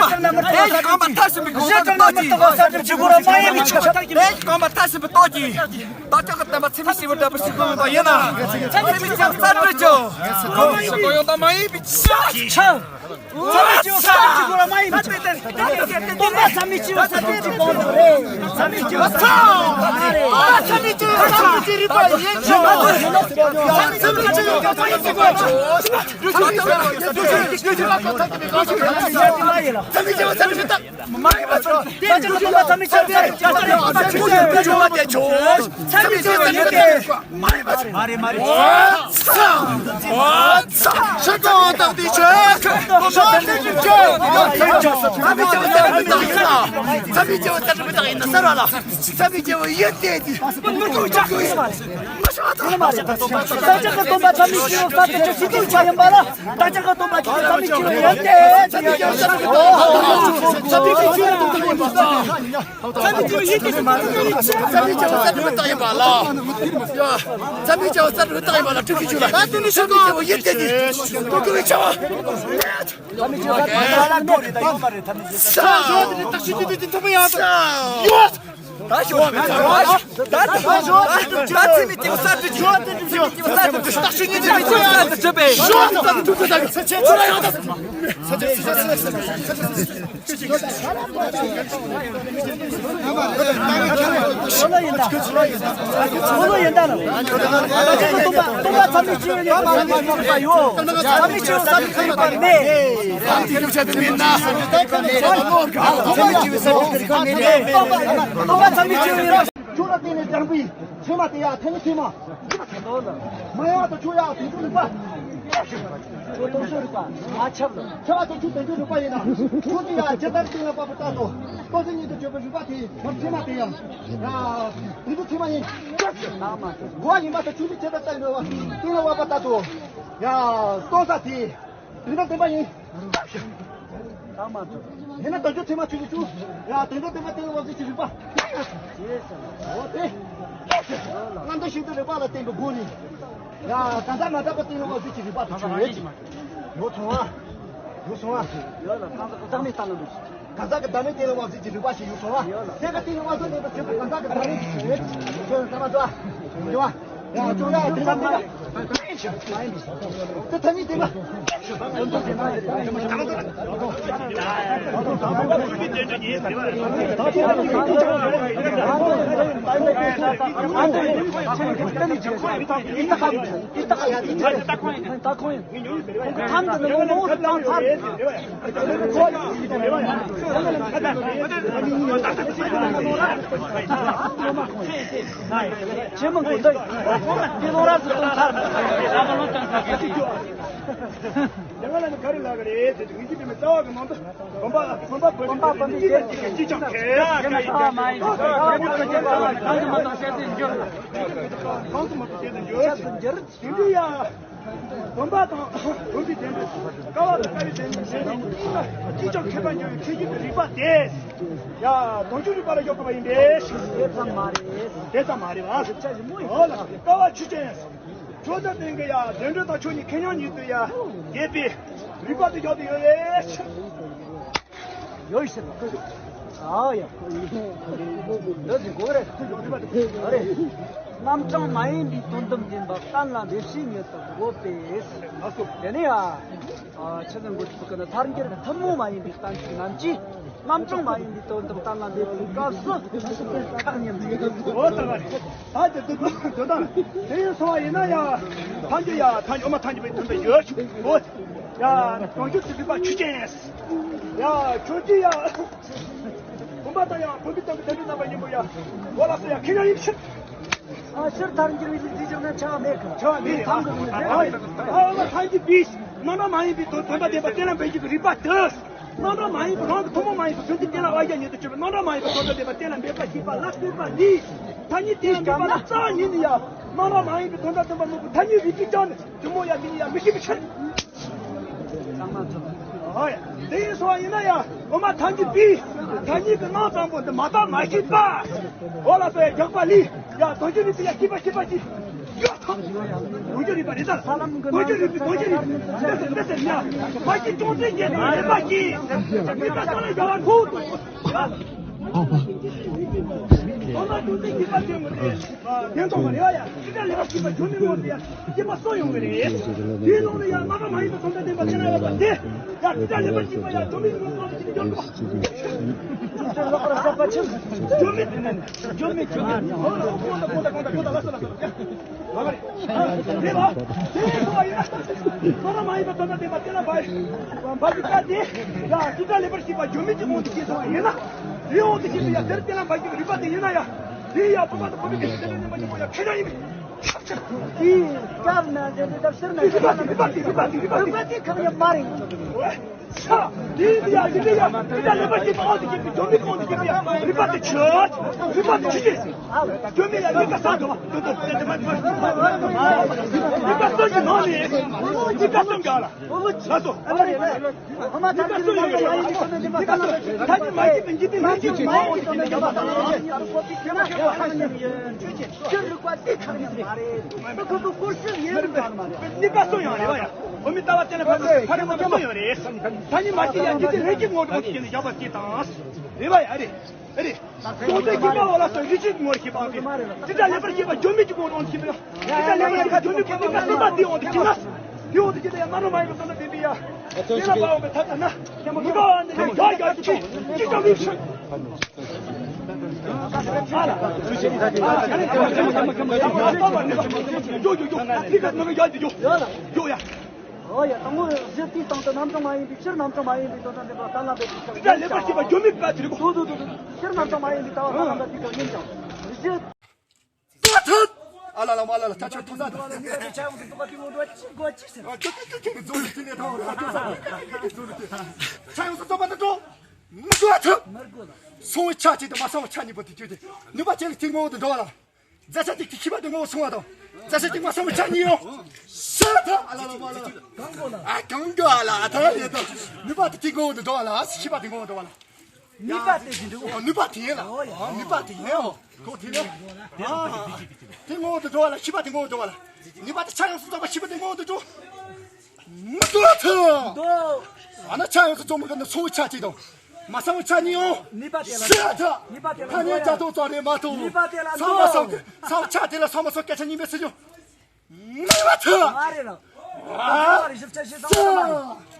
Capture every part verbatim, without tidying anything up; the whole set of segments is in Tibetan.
ལྔ་པ། ལས་ཀྱི་གོམ་པ་མཐར་ཕྱིན་པའི་གོ་འཕང་དུ་རྟོགས་ཀྱིས། ལས་ཀྱི་གོམ་པ་མཐར་ཕྱིན་པའི་རྟོགས་ཀྱིས། བདག་ཅག་གི་བསྟན་པ་ཚད་མེད་ཞི་བ་འདྲ་བར་ཞིག་དགོས་པ་ཡིན་ན། ཚད་མེད་ཆེ་བ་གསར་གྲུབ་ཀྱི། གོ་ཡོང་དང་མ་ཡིན་པའི་ཆ། ཚད་མེད་ཆེ་བ་གསར་གྲུབ་ཀྱི་གོ་ལ་མ་ཡིན་པའི་ཆ། སྟོན་པ་ཚད་མེད་ཆེ་བ་གསར་གྲུབ་ཀྱི་གོ་ལ་རེད། ཚད་མེད་ཆེ་བ་གསར་གྲུབ་ཀྱི་རིག་པ་ཡིན་ཆོག་བདག་ཅག་གི་སྟོན་པ་ཚད་མེད་ཆེ་བ་གསར་དུ་ཆུ་སྲིད་དུ་ཆ་ཡིན་པ་ལ། བདག་ཅག་གི་སྟོན་པ་ཆེ་བ་ཚད་མེད་ཆེ་བ་ཡོད་དེ། ཚད་མེད་ཆེ་བ་གསར་དུ་ཆུ་སྲིད་དུ་ཆ་ཡིན་པ་ལ། ཚད་མེད་ཆེ་བ་གསར་དུ་ཆུ་སྲིད་དུ་ཆ་ཡིན་པ་ལ། ཚད་མེད་ཆེ་བ་གསར་དུ་ཆུ་སྲིད་དུ་ཆ་ཡིན་པ་ལ། ཚད་མེད་ཆེ་བ་གསར་དུ་ཆུ་སྲིད་དུ་ཆ་ཡིན་པ་ལ། ཐུགས་རྗེ་ཆེ་ལ། ཚད་མེད་ཆེ་བ་ཡོད་དེ། ཐུགས་རྗེ་ཆེ་ལ། ས་ཞོ་དེ་ནི་བརྟག་ཞིབ་ཀྱི་དུས་ཚོད་ཐུབ་པ་ཡང་ཡོད། ད་ཞོ་ད་ད་ད་ཞོ་ད་ཚེ་མི་སྐྱེ་བ་གསར་དུ་ཞོ་དེ་ནི་ཞོ་བརྟག་ཞིབ་ཀྱི་དུས་ཚོད་ཐུབ་པ་ཡང་ཡོད། ཞོ་ད་ད་ཐུབ་ཚོད་ད་ཚེ་ཚེ་ཚེ་ཡང་ད། ཚོ་ལོ་ཡིན་ད། ཚོ་ལོ་ཡིན་ད་ནོ། སྟོན་པ་སྟོན་པ་ཚ་མི་ཅི་ཡོད་ཡོད་ཚ་མི་ཅི་ཡོད་ཚ་མི་ཅི་ཡོད་ཚ་མི་ཅི་ཡོད་མེད། ཚ་མི་ཅི་ཡོད་ཚ་མི་ཅི་ཡོད་མེད། སྟོན་པ་ཚ་མི་ཅི་ཡོད་ཡིན། ཁྱོད་ལ་བརྟེན་ནས་སྦྱངས་པའི་ཚད་མ་དེ་ཡང་ཐེངས་ཐེངས་མ། མ་ཡང་དུ་ཁྱོད་ཡང་དུས་ཚོད་རིག་པ། ཁྱོད་སྟོང་ཤོས་རིག་པ་མ་ཁྱབ་ལ། ཁྱོད་ལ་དུས་ཚོད་དུས་ཚོད་རིག་པ་ཡིན་ན། ཁྱོད་དེ་ཡང་ཇི་ལྟར་གཏན་ལ་དབབ་པ་ལྟར་དུ། རྟོག་ཚད་ཉིད་དུ་བརྗོད་པའི་རིག་པ་དེ་ཡང་ཚད་མ་དེ་ཡང་། ཡ། དུས་ཚོད་ཚད་མ་ཡིན། གོ་བ་ཡིན་པ་དང་ཆོས་ཉིད་ཇི་ལྟར་གཏན་ལ་དབབ་པ་ལྟར་དུ། ཡ། སྟོང་ས་དེ། དེ་ནི་བདེན་པ་ཡིན། ཡིན་ན་དོན་གཅོད་ཚད་མ་ཆོས་ཀྱི་ཆོས། ཡ། དོན་གཅོད་བདེན་པ་དེ་ལ་དབང་ཤེས་ཀྱི་རིག་པ། འོ་དེ། རྣམ་འགྲེལ་ཤིན་ཏུ་རིག་པ་ལ་བརྟེན་པའི་སྒོ་ནས། ཡ། གང་ཟག་མ་དག་པ་དེ་ལ་དབང་ཤེས་ཀྱི་རིག་པ་དེ་ཆོས་ཡོད་ཀྱི། ཡོད་སོང་ཨ། ཡོད་སོང་ཨ། ཡོད་ལ་གང་ཟག་བདག་མེད་ལྟ་ན་འདུག་གང་ཟག་གི་བདག་མེད་དེ་ལ་དབང་ཤེས་ཀྱི་རིག་པ་ཞིག་ཡོད་སོང་ཨ། དེ་ག་དེ་ལ་དབང་ཤེས་མེད་པ་ཆོས་ཀྱི་གང་ཟག་གི་བདག་མེད་ཀྱི་ཆོས་ཡོད། ཆོས་ལ་ཚད་མ་ཚོ་ཨ། ཡོད་ཨ། ཡ། ཅོ་ཡ་དེ་ལ་དེ་ལ། དེ་ཐ་སྙད་དེ་ལ། ཇེ་མང་པོ་འདུག་དེ་ལོ་རབས་སུ་གཏོང་ཚར། ལ་ལ་ནི་ག་རེ་ལ་ག་རེ་དེ་དུས་ངེས་ཀྱི་དེ་མི་རྩ་བ་གི་ནང་དུ་བུམ་པ་བུམ་པ་བུམ་པའི་སྐྱིད་ཀྱང་ཁེ། ཡང་ན་ས་མ་ཡིན་ཞིང་གང་དུ་མ་གཏོགས་བཤད་དུ་འགྱུར། གང་དུ་མ་གཏོགས་བཤད་དུ་འགྱུར། དེ་འདྲ་ཡ། བུམ་པ་དང་བུམ་པའི་ལྡན་པའི་ཀ་བ་དང་ཀ་བའི་ལྡན་པའི་ལྡན་པའི་གཉིས་ལ་གཅིག་ཀྱང་མཁས་པར་འགྱུར་བའི་ཁྱད་ཆོས་ཀྱི་རིགས་པ་དེ། ཡ། དོན་བྱེད་རིགས་པ་ལ་འཇོག་དགོས་པ་ཡིན་པས། དེ་ཙམ་མ་རེད། དེ་ཙམ་མ་རེད་བ། ཆ་ཞིག་མོ་ཡིན། འོ་ལགས། ཀ་བ་ཆུ་ཅན། ཕྱོགས་མཐར་སྟོན་གྱི་ཡ། དོན་གྲུབ་དང་ཆོས་ཉིད་ཁེ་ཉང་ཉིད་དུ་ཡ། རྒྱས་པའི་རིགས་པ་དེ་འཇོག་ཏུ་ཡོད་རེད། ཡོད་ཟེར་བ། ཨ་ཡ། འདི་ཟིན་གོ་རེད། ཨ་རེད། རྣམ་གྲངས་མ་ཡིན་པའི་དོན་དམ་བདེན་པ་གཏན་ལ་འབེབས་བྱེད་ཉིད་དུ་དགོས་པས། དེ་ནས་ཨ། ཆི་ཟེར་དགོས་ཀྱི་ན་ཐལ་འགྱུར་ཐུན་མོང་མ་ཡིན་པའི་བསྟན་བཅོས་རྣམས་ཀྱིས་རྣམ་གྲངས་མ་ཡིན་པའི་དོན་དམ་གཏན་ལ་འབེབས་པའི་སྐབས་སུ་ཁག་ཉིད་འཛིན། འོ་ད་ག་རེད། ད་དེ་དུ་དུ་དང་དེ་ཡིན་སོང་བ་ཡིན་ན་ཡ། ཐལ་འགྱུར་ཡ་ཐལ་འགྱུར་མ་ཐལ་འགྱུར་བའི་དོན་དུ་ཡོད་ཅིག་འོ། ཡ། དོན་བྱེད་ཀྱི་རིགས་པ་ཆུ་ཅན། ཡ། ཆོས་ཅན་ཡ། བུམ་པ་དང་ཡང་བུམ་པའི་སྟེང་དུ་དོན་དུ་རྣམ་པ་གཉིས་པོ་ཡ། འོ་ལགས་སོ་ཡ། ཁེ་ཉང་ཡིན་ཕྱིར། ཨ། ཕྱིར་ཐལ་འགྱུར་བའི་ལུགས་འདི་བཞག་ན་ཆ་མེད་གི། ཆ་མེད། ཨ། ཨ། ཐལ་འགྱུར་བའི་རྣམ་གྲངས་མ་ཡིན་པའི་དོན་དོན་དམ་བདེན་པ་གཏན་ལ་འབེབས་རྒྱུ་གི་རིགས་པ་དེ། རྣམ་གྲངས་མ་ཡིན་པའི་རང་གི་ཐུན་མོང་མ་ཡིན་པའི་དོན་དེ་གཏན་ལ་དབང་བཞག་ཉིད་དུ་གྱུར་པའི་རྣམ་གྲངས་མ་ཡིན་པའི་དོན་དམ་བདེན་པ་གཏན་ལ་འབེབས་པ་ཞེས་པ་ལ་ལྟོས་པ་ནི། ཐ་སྙད་གཏན་ལ་འབེབས་པ་ལ་རྩ་བ་ཉིད་ནས་ཡང་རྣམ་གྲངས་མ་ཡིན་པའི་དོན་དམ་བདེན་པ་སྨྲ་བའི་ཐ་སྙད་རིགས་གཅིག་ཀྱང་ནི་དེ་མོ་ཡང་དེ་ཉིད་ཡང་མི་ཤེས་པའི་ཕྱིར། ཨོ་ཡ། དེ་ཡིན་སོང་བ་ཡིན་ན་ཡང་འོ་མ་ཐལ་འགྱུར་བའི་ཐ་སྙད་ཀྱི་རྣམ་གྲངས་པོ་འདི་མ་བརྟགས་མ་ཤེས་པ། འོ་ལགས་སོ་ཡ། རྒྱག་པ་ལས་ཡ་དོན་བྱེད་རིགས་པ་ཡ་ཤེས་པ་ཤེས་པ་ཅིག་ཡོད་དམ། དོན་བྱེད་རིགས་པ་རེད་ད། དོན་བྱེད་རིགས་པའི་དོན་བྱེད་རིགས་དེ་ཟེར་དེ་ཟེར་ཡ། མ་ཤེས་ཅུང་ཟད་བྱས་ནས་ཡོད་པ་ཅིག་མི་ལྟ་ས་ལ་རྒྱ་བ་ཁོ། འོ་མ་དོན་བྱེད་ཤེས་པ་ཅན་པོ་དེ། ལྡན་ཐོག་མ་རེད་བ་ཡ། ཅི་ལྟར་ལེགས་པར་ཤེས་པ་སྒྱུ་མའི་ངོ་བོ་དེ་ཡ་སྐྱེས་པ་གསུམ་ཡོང་གི་རེད། དེའི་ནང་ནས་ཡང་རྣམ་གྲངས་མ་ཡིན་པའི་དོན་དམ་བདེན་པ་གཏན་ལ་ཡོད་པ་དེ། ཡ་ཅི་ལྟར་ལེགས་པར་ཤེས་པ་ཡ་སྒྱུ་མའི་ངོ་བོ་དེ་སྐྱོན་འདུག་སྒྱུ་མའི་དེ་ནས་སྒྱུ་མའི་སྒྱུ་མའི་ཧོ་ལ་ཧོ་གོ་ད་གོ་ད་གོ་ད་གོ་ད་ལ་ས་ལ་ས་ལ་ཡ། ལ་ག་རེ། དེ་ལ་དེ་སོ་ཡིན་ན། རྣམ་གྲངས་མ་ཡིན་པའི་དོན་དམ་བདེན་པ་གཏན་ལ་འབེབས་པ་ཞེས་པ་དེ། ཡ་ཅི་ལྟར་ལེགས་པར་ཤེས་པ་སྒྱུ་མའི་གི་དབང་དུ་སྐྱེས་སོང་བ་ཡིན་ན། དེའི་དབང་དུ་སྐྱེས་པའི་ཡ་དེར་གཏན་ལ་འབེབས་ཀྱི་རིགས་པ་དེ་ཡིན་ན་ཡ། དེའི་ཡང་བུམ་པ་དང་བུམ་པའི་སྟེང་དུ་ལྡན་པ་གཉིས་པོ་ཡང་ཁེ་ཉང་ཡིན་པས། དེའི་སྐབས་ན་དེ་འདྲ་ལྟར་ཕྱིར་ན་རིགས་པ་དེ་རིགས་པ་དེ་རིགས་པ་དེ་རིགས་པ་དེ་ཁག་ཉམས་མ་རེད། ས། དེའི་ཡང་དེ་འདྲ་ཡང་དེ་འདྲ་ལེགས་པར་ཤེས་པ་དབང་དུ་སྐྱེས་པའི་སྒྱུ་མའི་དབང་དུ་སྐྱེས་པའི་ཡང་རིགས་པ་དེ་ཆོས། རིགས་པ་དེ་ཆོས་ཅན། སྒྱུ་མའི་ཡང་རིགས་པ་ས་འགྲོ་བ། རིགས་པ་སོགས་ཀྱི་ནང་ནས་རིགས་པ་སོགས་ཀྱི་ནང་ལ། ལགས་སོ། ཨ་ལ་རེ་རེ། ཧ་མ་ཐལ་འགྱུར་རྣམ་གྲངས་མ་ཡིན་པའི་དོན་དམ་བདེན་པ་གཏན་ལ་འབེབས་ཀྱི་ཐ་སྙད་མ་ཡིན་པའི་འཇིག་རྟེན་ལྷན་སྐྱེས་ཀྱི་མ་འོངས་ཀྱི་དོན་དམ་བདེན་པ་གཏན་ལ་འབེབས་ཀྱི་ཐ་སྙད་ཡིན། ཆོས་ཅན། སྤྱིར་རིགས་པ་དེ་ཁག་ཉམས་མ་རེད། ད་ཁོ་ཚོ་སྐོར་ཞིབ་ཡིན་རིགས་པ་མ་རེད། ནུས་པ་གསུམ་ཡང་རེད་བ་ཡ། འོ་མའི་ལྟ་བ་བསྟན་ལ་ཕར་ཕར་ཡོང་བ་གསུམ་ཡང་རེད། ཐ་སྙད་མ་སྐྱེས་ཡང་འཇིག་རྟེན་ལྷན་སྐྱེས་ངོ་བོ་སྐྱེས་ནས་བཞག་པ་དེ་དང་། རེད་བ་ཡ་རེད། རེད། ཅུང་ཟད་ཤེས་པ་འོ་ལ་སོགས་རིགས་གཅིག་ངོར་ཤེས་པ་སྟེ། ཅི་ལྟར་ལེགས་པར་ཤེས་པ་སྒྱུ་མའི་གི་ངོ་བོར་ཤེས་པ། ཅི་ལྟར་ལེགས་པར་ཤེས་པ་སྒྱུ་མའི་གི་ནུས་པ་གསུམ་པ་དེའི་དབང་དུ་གྱུར་ན། དེའི་དབང་དུ་གྱུར་ན་ཡང་རྣམ་གྲངས་མ་ཡིན་པའི་དོན་དམ་བདེན་པའི་ཡང་། དེ་ལ་དཔའ་བོ་མི་ཐབས་ལྟར་ན། མི་དགའ་བ་འདི་ནི་ཡག་ཡག་ཅིག་ཅིག་ཀྱང་མི་ཕྱིན། ཨ་ལ། ཡོ་ཡོ། ལྷ་སྐལ་ནང་གི་ཡག་ཅིག་ཡོ། ཡོ་ཡ། ཨོ་ཡ། དང་པོ་གཞི་དེའི་སྟེང་དུ་རྣམ་གྲངས་མ་ཡིན་པའི་ཕྱིར་རྣམ་གྲངས་མ་ཡིན་པའི་དོན་དམ་བདེན་པ་གཏན་ལ་འབེབས་ཀྱི་ཕྱིར། དེ་འདྲ་ལེགས་པར་ཤེས་པ་སྒྱུ་མའི་བཀའ་དེ་རེད་གོ། དུ་དུ་དུ་དུ། ཕྱིར་རྣམ་གྲངས་མ་ཡིན་པའི་ལྟ་བ་གཏན་ལ་འབེབས་ཀྱི་ཕྱིར་ཡིན་ཀྱང་། གཞི། ཨ་ལ་ལ་མ་ལ་ལ་ཐ་ཆོད་ཐུག་ས་དང་། ཨ་ལ་ནི་ད་ཆ་ཡོང་དུ་འདུག་ག་དེ་ངོ་འདྲ་ཅི་དགོས་ཅི་ཟེར། ཨ་ཅོ་ཅོ་ཅོ་ཅོ་གི་རྫོང་ནི་དེ་ནས་ད་འོ་ད་ཅོ་ས་ཅོ་ཅོ་ཅོ་གི་རྫོང་ནི་དེ། ཆ་ཡོང་ས་ཚོགས་པ་ད་འགྲོ། མི་འགྲོ་ཐུབ། མི་དགོས་ལ། སོང་བའི་ཆ་གཅིག་དང་མ་སོང་བའི་ཆ་གཉིས་པོ་དེ་བརྗོད་དེ། ནུས་པ་ཅན་ལ་ཐིག་ངོ་བོ་དུ་འགྲོ་བ་ལ། རྫ་ཆ་གཅིག་གི་ཤེས་པ་དེ་ངོ་བོ་སོང་བ་དང་། རྫ་ཆ་གཅིག་མ་སོང་བའི་ཆ་གཉིས་ཡོང་། ཤ་ཐ་ཨ་ལ་ལ་མ་ལ། གང་དགོས་ལ། ཨ་གང་དགོས་ལ་ཨ་ཐ་རེད་དང་། ནུས་པ་དེ་ཐིག་ངོ་བོ་དུ་འགྲོ་བ་ལ། ཤེས་པ་དེ་ངོ་བོ་འགྲོ་བ་ལ། ནུས་པ་དེ་ཡིན་འགྲོ། ཨ་ནུས་པ་དེ་ཡིན་ལ། ཨ་ནུས་པ་དེ་ཡིན་ཨོ། གོ་དེ་ཡིན། ཨ་དེ་ངོ་བོ་དུ་འགྲོ་བ་ལ། ཤེས་པ་དེ་ངོ་བོ་འགྲོ་བ་ལ། ནུས་པ་དེ་ཆ་ཡོང་སུ་ཚོགས་པ་ཤེས་པ་དེ་ངོ་བོ་དུ་འགྲོ། མི་འགྲོ་ཐུབ། འགྲོ། ཨ་ན་ཆ་ཡོང་སུ་ཚོགས་མི་ག་ནི་སོང་བའི་ཆ་གཅིག་དང་། མ་སོང་བའི་ཆ་གཉིས་ཡོང་། ནུས་པ་དེ་ལ། ཤ་ཐ། ནུས་པ་དེ་ལ་ཐ་སྙད་འགྲོ་ཡ། རྒྱ་ཐོག་ཙོག་རེད་མ་ཐུབ། ནུས་པ་དེ་ལ་ཚང་མ་འགྲོ། སོང་ཚང་ཆ་དེ་ལ་ཚང་མ་སོང་སྐད་ཆ་གཉིས་མེད་ཟེར་རྒྱུ། མི་མ་ཐུབ། མ་རེད་ལ། ཨ་ཞིབ་ཆ་ཞིབ་ཚང་མ་མ་རེད།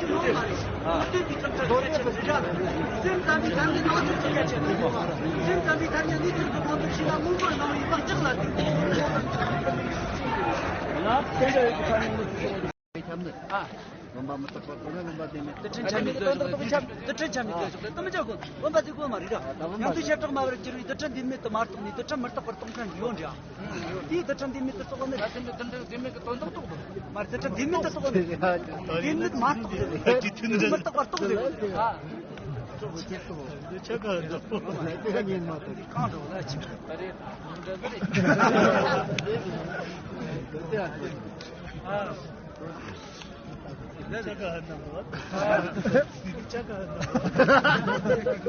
སེམས་ཙམ་པའི་ཐ་སྙད་ནི་དེར་གོ་འདུག་ཤེས་ན་མངོན་པར་སྣང་བའི་བག་ཆགས་ལ་བརྟེན། ཁྱབ་ནི། ཨ། སྡོམ་པ་མི་རྟག་པར་རྟོགས་ན་སྡོམ་པ་བདེན་མེད། རྟེན་འབྲེལ་ཁྱབ་མེད་དེ་ལྟ་བུ་ཁྱབ། རྟེན་འབྲེལ་ཁྱབ་མེད་དེ་ཞོག་དེ་མི་ཆགས་གོ། སྡོམ་པ་དེ་དགོས་མ་རེད་ར། ཡང་དེ་བྱེ་བྲག་སྨྲ་བར་གྱུར་པའི་རྡུལ་ཕྲན་འདི་མེད་དུ་མ་རྟོགས་ནས་རྡུལ་ཕྲན་མི་རྟག་པར་རྟོགས་མཁན་ཡོད་འདྲ། དེའི་རྡུལ་ཕྲན་འདི་མེད་དུ་རྟོགས་ནི། ད་དེ་འདྲ་དེ་འདྲ་དེ་མེད་ཀྱི་དོན་དག་རྟོགས་དང་། མ་རེད། རྡུལ་ཕྲན་འདི་མེད་དུ་རྟོགས་ནི། དེ་མེད་མ་རྟོགས་ཟེར་བ་རེད། མི་རྟག་པར་རྟོགས་ཟེར་བ་རེད། ཨ། ཆ་ག་འདུག་ཁ་འགྲོ་ལ་ཆི། ད་རེད། ད་རེད། ཨ། ལས་ལས་ཀ་ཧ་ན་བ། ཅག་ག་ཧ་ན་བ།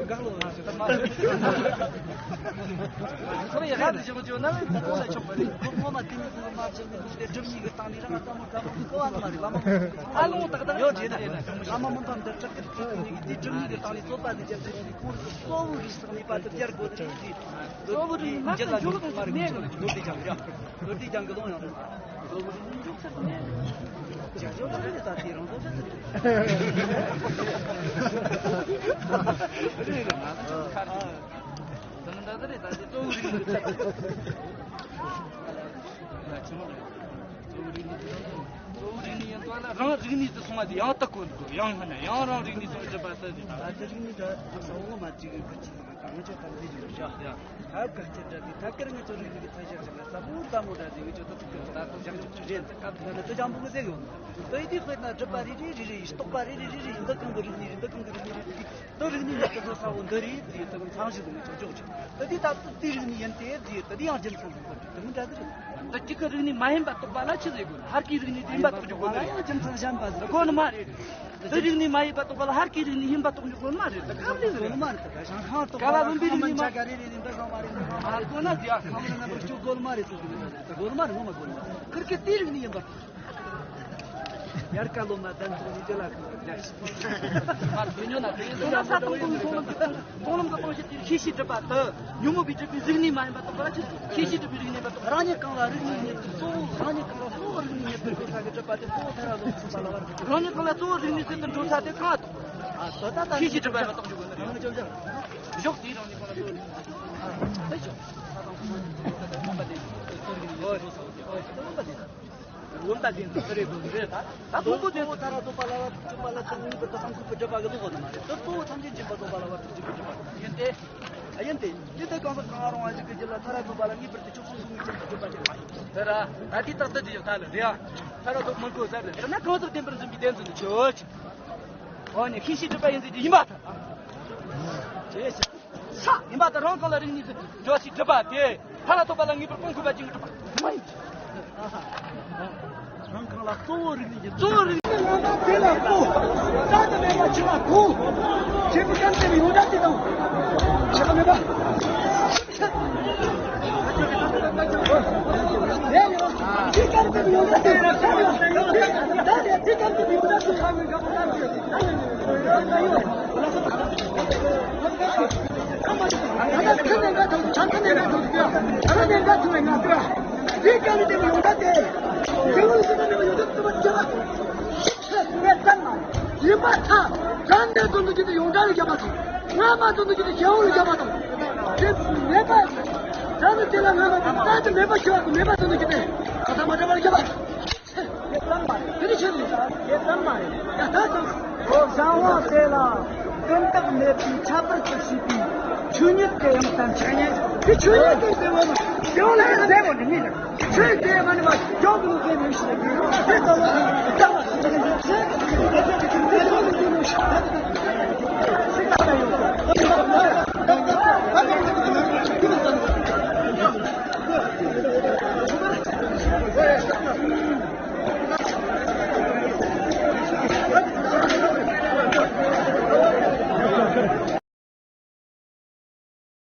གང་ལོ་ལ་ཞིག་ད་མ་རེད། ཁོ་ཡ་ར་དེ་ཞིག་བརྗོད་ན་ད་ཁོ་ལ་ཆོག་པ་རེད། ཁོ་ངོ་མ་དེ་མི་ཁོ་མ་བྱེད་མི་དེ་སྒྲུབ་ཉིད་ཀྱི་སྟེང་ནས་རང་ལྟ་མོ་ལྟ་མོ་གི་གོ་བ་ནི་མ་རེད་བ་མ། ཨ་ལོང་ཏག་ཏག་ཡོད་རེད། ཨ་མ་མུན་པ་འདི་དྲག་གི་དེ་ཉིད་ཀྱི་དེ་སྒྲུབ་ཉིད་ཀྱི་སྟེང་ནས་རྩོད་པ་དེ་བརྒྱབ་ཚེ་ཁོང་གི་གཙོ་བོ་རིགས་སུ་གནས་པ་དེ་བརྒྱར་དགོས་ནི་རེད། གཙོ་བོ་རིགས་མ་རྒྱུད་ལ་འཇུག་མ་རེད། མེད་ལོ་དེ་ཀྱང་རེད། ལོ་དེ་ཀྱང་གི་ལོང་ཡང་རེད། རང་རིག་གནས་དེ་སོང་བ་དེ་ཡང་དག་གོ་འདུག་ཡང་ཧ་ན་ཡང་རང་རིག་གནས་སོང་གྲུབ་པ་ལྟ་དེ་དང་། ད་ལྟ་རིག་གནས་ད་ས་འོག་མ་ཅིག་གི་ཁུར་ཅིག་དང་ང་ཚོ་ད་འདི་ཡོད་ཤག་ཡ། ཧ་ག་ཁྱེད་འདྲ་དེ་ཐད་ཀར་ང་ཚོ་རིག་གནས་ཀྱི་ཐད་བཞག་བཞག་ན་ས་བོ་ལྟ་མོ་འདྲ་དེ་ང་ཚོ་ད་ཐུག་ཐུག་ད་ཐུག་བཞག་བཞག་ཆུ་རེད། ད་སྐབས་དེ་ན་ད་ཅང་པོ་གི་ཟེར་ཡོང་། ད་ཡི་དེ་དཔེར་ན་སྒྲུབ་པ་རེ་རེ་རེ་རེ་ཡི་རྟོག་པ་རེ་རེ་རེ་རེ་ཡི་འདི་གང་གི་རིག་གནས་རེད། འདི་གང་གི་རིག་གནས་རེད། དེ་ད་རིག་གནས་ཡི་དེ་ཚོ་ས་བོ་འདི་རེད། དེ་ད་གང་ཚང་ཞིག་དུ་ང་ཚོ་འཇོག་ཆོག་ད་དེ་ད་དེ་རིག་གནས་ཡིན་ཏེ་དེ་ད་དེ་ཡང་རྒྱུ་མཚན་དང་འདི་མི་འདྲ་ཟེར། ད་གཅིག་གི་རིག་གནས་མ་ཡིན་པ་རྟོགས་པ་ལ་ཆི་ཟེར་དགོས། ཧར་གྱི་རིག་གནས་དེ་ཡིན་པ་རྟོགས་རྒྱུ་དགོས་ནི་རེད། ཡང་རྒྱུ་མཚན་གཞན་པ་ཟེར་དགོས་ནི་མ་རེད། འདི་རིག་གནས་མ་ཡིན་པ་རྟོགས་པ་ལ་ཧར་གྱི་རིག་གནས་ཡིན་པ་རྟོགས་རྒྱུ་དགོས་ནི་མ་རེད། ད་ག་རེ་ཟེར་ནི་མ་རེད། ད་ག་ཞང་ཁང་རྟོགས་པ་ལ་ཁམས་ལ་ཆ་ག་རེ་རེ་རེ་འདྲ་ཟེར་མ་རེད། འདྲ་ཟེར་མ་རེད། ཨ་གོ་ན་ཟེར་ཡ་ཁམས་ལ་རྣམ་པར་སྤྱོད་དགོས་ནི་མ་རེད་ཟེར་གི་མེད། ད་དགོས་ནི་མ་རེད། ངོ་མ་དགོས་ནི་ཁིར་ཀི་དེའི་རིག་གནས་ཡིན་པ། ཡར་ཀ་ལོ་མ་དན་ཚོགས་ནི་དེ་ལ་ཁོང་གི་ལས་ཤིག་ཨ་དེ་ཉོ་ན་དེ་ཡིན་དོ་ན་ས་སྟོང་དུ་མཐོང་ལམ་གྱི་མཐོང་ལམ་གྱི་སྟོང་ཞིག་དེ་ཤེས་བྱའི་སྒྲུབ་པ་དེ་ཉོན་མོངས་པའི་སྒྲིབ་པའི་གཟུགས་ནི་མ་ཡིན་པ་རྟོགས་པ་ལ་ཆི་ཟེར། ཤེས་བྱའི་སྒྲུབ་པའི་རིག་གནས་པ་རྟོགས། རང་ཉིད་གང་ལ་རིག་གནས་ཉིད་དུ་གཙོ་བོ་རང་ཉིད་གང་ལ་གཙོ་བོ་རིག་གནས་ཉིད་དུ་གོ་ས་གི་སྒྲུབ་པ་དེ་གཙོ་བོ་ཐ་ར་ལོ་ཚུགས་པ་ལ་བར། རང་ཉིད་གང་ལ་གཙོ་བོ་རིག་གནས་ཟེར་དུ་འགྲོ་ས་དེ་གང་ལ་རྟོགས། ཨ་ད་ད་ཤེས་བྱའི་སྒྲུབ་པ་ཡིན་པ་རྟོགས་རྒྱུ་དགོས་ནི་རེད། གཞོགས་དེ་རང་ཉིད་གང་ལ་གཙོ་བོ་རིག་གནས་ཨ་ད་ཤོག་ས་དང་ས་དང་ས་དང་ས་དང་ས་དང་ས་དང་ས་དང་ས་དང་ས་དང་ས་དང་། ཨོ་ད་ལོ་ད་དེ། ལོ་ད་དེ་ཚོ་རེད་དོ་རེད། ད་ད་ཕུང་པོ་དེ་ཚོ་ཐ་ར་ཐོབ་པ་ལ་བར་དུ་འཇུག་པ་ལ་ཚུར་ངེས་པར་དུ་སངས་རྒྱས་པའི་སྒྲུབ་པ་གི་བློ་ཁོ་ན་མ་རེད། ད་གཙོ་བོ་ཐམས་ཅད་མཁྱེན་པ་ཐོབ་པ་ལ་བར་དུ་འཇུག་པའི་སྒྲུབ་པ་ཡིན་ཏེ། ཨ་ཡིན་ཏེ། དེ་ལྟར་གང་ཟག་གང་རུང་བ་ཞིག་གི་རྒྱུད་ལ་ཐ་ར་ཐོབ་པ་ལ་ངེས་པར་དུ་ཆོས་ཚོགས་གསུམ་གྱི་རྒྱུད་དུ་གྲུབ་པ་དེ་མ་ཡིན། དེ་ར་ད་དེ་རྟག་ཏུ་དེ་ཡོད་ད་ལ་རེད། ཨ་ཐ་ར་ཐོབ་མི་དགོས་ས་རེད། དེ་ན་གང་ཟག་བདེན་པར་འཛིན་པའི་བདེན་འཛིན་དུ་ཆོས་ཅི། འོ་ནི་ཤེས་བྱའི་སྒྲུབ་པ་ཡིན་ཟེར་གྱི་ཡིན་པ་ད། ཅེས་ཤེས། ས་ཡིན་པ་དང་རང་གང་ལ་རིག་གནས་སུ་འཇོག་ཞིང་སྒྲུབ་པ་དེ་ཐ་ལ་ཐོབ་པ་ལ་ངེས་པར་སྤང་དགོས་པ་ཅན་གྱི་སྒྲུབ་པ་མ་ཡིན། རང་གང་ལ་གཙོ་བོ་རིག་གནས་ཀྱི་གཙོ་བོ་རིག་གནས་ངོ་མ་དེ་ལ་གོ། རྩ་དུ་མེད་པ་ཆེ་བ་གོ། ཆེན་པོ་ཀམ་དེ་ཡོངས་གྲགས་དེ་དང་། ཆེ་བ་མེད་པ། ལས་ཡོད། དེ་ཀམ་དེ་ཡོངས་གྲགས་དེ་ཆ་ཡོད། ད་ལས་དེ་ཀམ་དེ་ཡོངས་གྲགས་དེ་ཆ་ཡོད། ཡིན་པར་ཐལ། བྱམས་པའི་དོན་དུ་བྱས་ཏེ་ཡོངས་གྲགས་ལ་བརྒྱབ་པ་དང་། སྔ་མ་དོན་དུ་བྱས་ཏེ་ཡོངས་གྲགས་ལ་བརྒྱབ་པ་དང་། དེ་མེད་པ། བྱམས་པའི་དེ་ལ་སྔ་མ་དང་རྟག་ཏུ་མེད་པ་ཤེས་པ་དང་མེད་པ་དོན་དུ་བྱས་ཏེ་ག་ས་མ་འདྲ་བར་བརྒྱབ་པ། དེ་ནི་ཆོས་ལུགས་དེ་ཙམ་མ་རེད། ཡ་ད་ཙམ། ཨོ་གསང་བ་དེ་ལ་ཀུན་བཏགས་མེད་པའི་ཁྱད་པར་དུ་བྱས་པའི་ཆོས་ཉིད་དེ་ཡང་བསྟན་ཆོས་ཉིད་དེ་ཟེར་བ་ནི་ཡང་ལ་ཡང་ཟེར་བ་འདི་ཉིད་ཆོས་དེ་མ་ནི་མ་ཡོང་གི་ལུགས་ཟེར་མི་ཞིག་ཡིན། དེ་ལྟ་བུ་